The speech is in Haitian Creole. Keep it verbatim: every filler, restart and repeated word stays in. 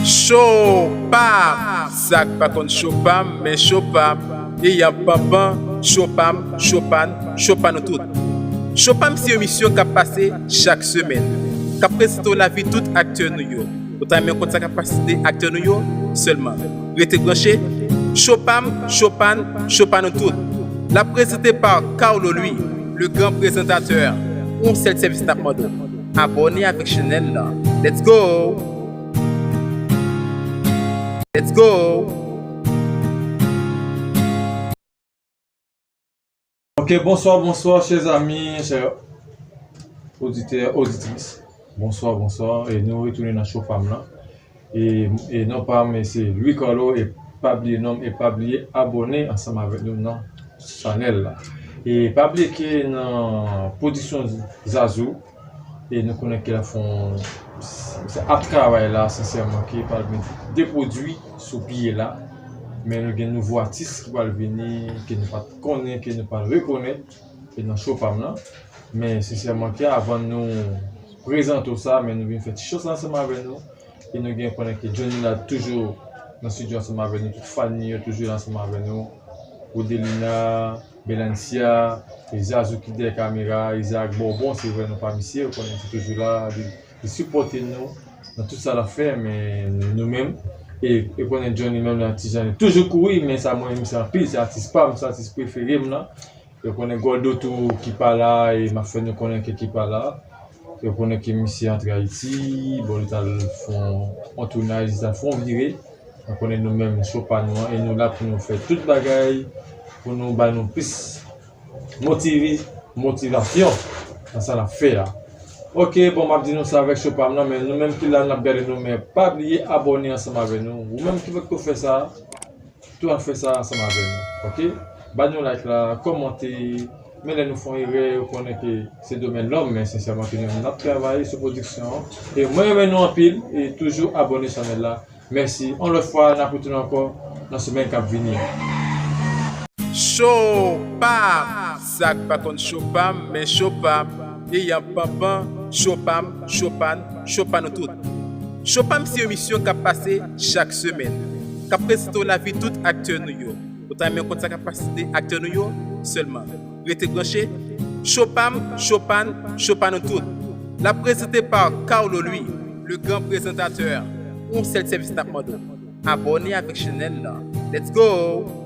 Cho pa m! Sa k pa konn cho pa m, men cho pa m. E y ap panpan, cho pa m, cho pa n, cho pa nou tout. Cho pa m se yon emisyon k ap pase chak semèn, k ap prezante w lavi tout aktè nou yo. Ou ta renmen konn sa k ap pase aktè nou yo? Sèlman rete branche. Cho pa m, cho pa n, cho pa nou tout. L ap prezante pa Carlo Louis, le grand présentateur. Yon sèl sèvis n ap mande w. Abòne avèk chanèl la. Let's go! Let's go! Ok, bonswa, bonswa, chè zanmi, chè oditè, oditris. Bonswa, bonswa, e nou retounen nan cho pa m lan. E, e non pa m, se Louis Carlo, e pa bliye non m, e pa bliye abòne ansanm avèk nou nan chanèl la. E pa bliye ke nan pwodiksyon Zazou, e nou konnen ke l ap fè yon, se ap travay la, sensèman, ke pral met de pwodui sou pye la. Men nou gen nouvo atis ki pral vini, ke nou pa t konnen, ke nou pral rekonèt, e nan cho pa m lan. Men sensèman, ke avan nou prezante w sa, men nou vin fè ti cho sa ansanm avèk nou. E nou gen konnen ke Johnny la toujou nan estidyo ansanm avèk nou, tout fan li yo toujou la ansanm avèk nou. Rodelina, Belancia, e Zazou ki dèyè kamera, Isaac Bourbon, se vre nou pa misye, ou konnen li toujou la, li, li sipòte nou nan tout sa n ap fè, men nou menm, e, e konnen Johnny menm nan ti jan li toujou kouri, men sa mwen renmen sa anpil, se atis pa m, se atis prefere m nan. E konnen Goldo tou ki pa la, e m ap fè nou konnen ke ki pa la. E konnen ke misye antre Ayiti, bon, li t al fè yon, yon tounaj, li t al fè yon vire. Nou konnen nou menm, cho pa nou an, e nou la pou nou fè tout bagay pou nou ba nou plis motive, motivasyon nan sa n ap fè a. Ok, bon, m ap di nou sa avèk cho pa m nan, men nou menm ki la n ap gade nou, men pa bliye abòne ansanm avèk nou. Ou menm ki poko fè sa, tou al fè sa ansanm avèk nou, ok? Ba nou like la, kòmante, men lè nou fè yon erè, ou konnen ke se domèn lòm, men sensèman ke nou menm n ap travay sou pwodiksyon an. E mwen renmen nou anpil, e toujou abòne chanèl la. Mèsi. Yon lòt fwa, n ap retounen ankò nan semèn k ap vini an. Cho pa m! Sa k pa konn cho pa m, men cho pa m. E y ap panpan, cho pa m, cho pa n, cho pa nou tout. Cho pa m se yon emisyon k ap pase chak semèn, k ap prezante w lavi tout aktè nou yo. Ou ta renmen konn sa k ap pase aktè nou yo? Sèlman rete branche. Cho pa m, cho pa n, cho pa nou tout. L ap prezante pa Carlo Louis, le grand présentateur. Yon sèl sèvis n ap mande w. Abòne avèk chanèl la. Let's go!